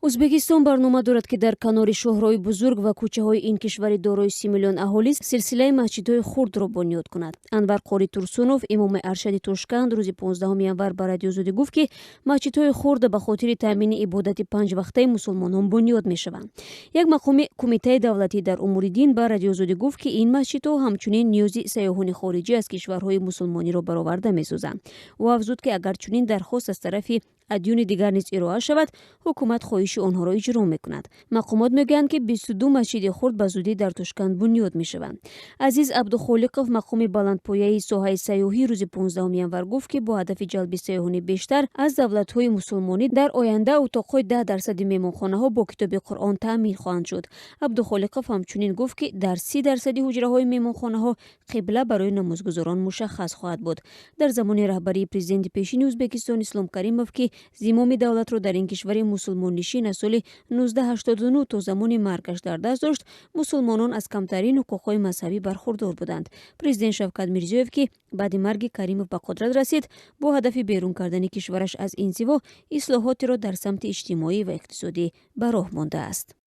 Ӯзбекистон барнома дорад, ки дар канори шоҳроҳи бузург ва кӯчаҳои ин кишвари дорои 30 миллион аҳолӣ силсилаи масҷидҳои хурдро бунёд кунад. Анвар Қори Турсунов, имоми аршади Тошканд, рӯзи 15 январ ба Радиои Озодӣ гуфт, ки масҷидҳои хурд ба хотири таъмини ибодати панҷвақтаи мусулмонон бунёд мешаванд. Як мақоми Кумитаи давлатӣ дар умури дин ба Радиои Озодӣ гуфт, ки ин масҷидҳо ҳамчунин ниёзи сайёҳони хориҷӣ аз кишварҳои мусулмониро бароварда месозанд. Ӯ афзуд, ки агар чунин дархост аз тарафи адёни дигар низ ироа шавад, ҳукумат хоҳиши онҳоро иҷро мекунад. Мақомот мегӯянд, ки 22 масҷиди хурд ба зудӣ дар Тошканд бунёд мешаванд. Азиз Абдухолиқов, мақоми баландпояи соҳаи сайёҳӣ, рӯзи 15 январ гуфт, ки бо ҳадафи ҷалби сайёҳони бештар аз давлатҳои мусулмонӣ дар оянда утоқҳои 10 дарсади меҳмонхонаҳо бо китоби Қуръон таъмин хоҳанд шуд. Абдухолиқов ҳамчунин гуфт, ки дар 30 дарсади ҳуҷраҳои меҳмонхонаҳо қибла барои намозгузорон мушаххас хоҳад буд. Дар замони раҳбарии президенти пешини Ӯзбекистон Ислом Каримов, ки зимоми давлатро дар ин кишвари мусулмоннишин аз соли 1989 то замони маргаш дар даст дошт, мусулмонон аз камтарин ҳуқуқҳои мазҳабӣ бархурдор буданд. Президент Шавкат Мирзиёев, ки баъди марги Каримов ба қудрат расид, бо ҳадафи берун кардани кишвараш аз инзиво ислоҳотеро дар самти иҷтимоӣ ва иқтисодӣ ба роҳ мондааст.